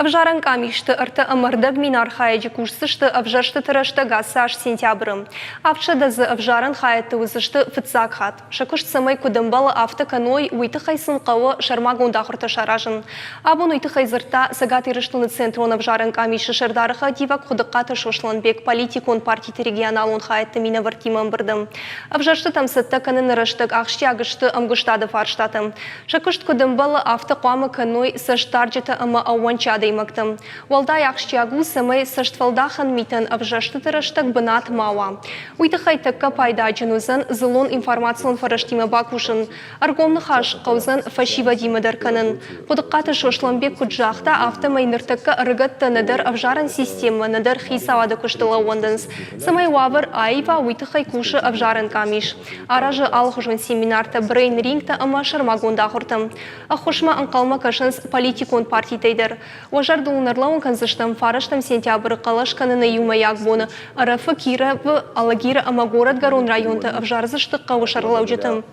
Ӕвзарӕн къамисты 3,5 мин архайӕджы кусдзысты ӕвзӕрстыты рӕстӕг ацы аз сентябры. 700 дзы ӕвзарӕн хайӕдты уыдзысты фыццаг хатт. Сӕ куыст цӕмӕй куыд ӕмбӕлы, афтӕ кӕной, уый тыххӕй сын хъӕуы сӕрмагонд ахуыртӕ саразын. Абон уый тыххӕй дзырдта Цӕгат Ирыстоны Центрон ӕвзарӕн къамисы сӕрдары хӕдивӕг Хуыдыхъаты Сосланбег политикон партиты регионалон хайӕдты минӕвӕрттимӕ ӕмбырды. Ӕвзӕрстытӕм цӕттӕ кӕныны рӕстӕг ахсджиаг сты ӕмгуыстады фарстатӕ. Сӕ куыст куыд ӕмбӕлы, афтӕ хъуамӕ кӕной цӕстдарджытӕ ӕмӕ ӕууӕнчы адӕймӕгтӕ. Уӕлдай ахсджиаг у, цӕмӕй цӕстфӕлдахӕн митӕн ӕвзӕрстыты рӕстӕг бынат ма уа. Уый тыххӕй тӕккӕ пайдаджын уыдзӕн дзыллон информацион фӕрӕзтимӕ бакусын. Ӕргом ныхас хъӕудзӕн фӕсивӕдимӕ дӕр кӕнын. Хъуыдыхъхъаты Сосланбег куыд загъта, афтӕмӕй ныртӕккӕ ӕрыгӕттӕ нӕдӕр ӕвзарӕн системӕ, нӕдӕр хицауады куыстыл ӕууӕндынц. Цӕмӕй уавӕр аива, уый тыххӕй кусы ӕвзарӕн къамис. Аразы алыхуызон семинартӕ, брейн-рингтӕ ӕмӕ сӕрмагонд ахуыртӕ. Ӕххуысмӕ ӕнхъӕлмӕ кӕсынц политикон партитӕй дӕр. Уӕ зӕрдыл ын ӕрлӕууын кӕндзыстӕм фарӕстӕм сентябры хъӕлӕс кӕныны иумӕйаг боны Ӕрӕфы, Кировы, Алагиры ӕмӕ Горӕтгӕрон районты ӕвзардзысты хъӕуы сӕргълӕуджыты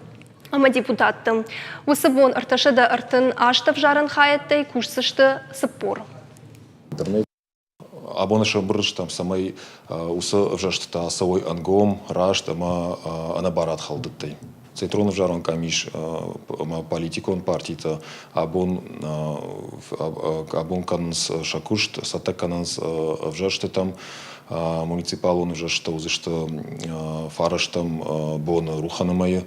ӕмӕ депутатты. Уыцы бон 338 ӕвзарӕн хайӕдтӕй кусдзысты 40. Абон сӕмбырд стӕм, цӕмӕй уыцы ӕвзӕрстытӕ ацӕуой ӕнгом, раст ӕмӕ ӕнӕбарад хӕлдыдтӕй. Центрон ӕвзарон къамис ӕмӕ политикон партитӕ абон абон кӕнынц сӕ куыст, цӕттӕ кӕнынц ӕвзӕрстытӕм. Муниципалон ӕвзӕрстытӕ уыдзысты фарӕстӕм боны Рухӕны мӕйы.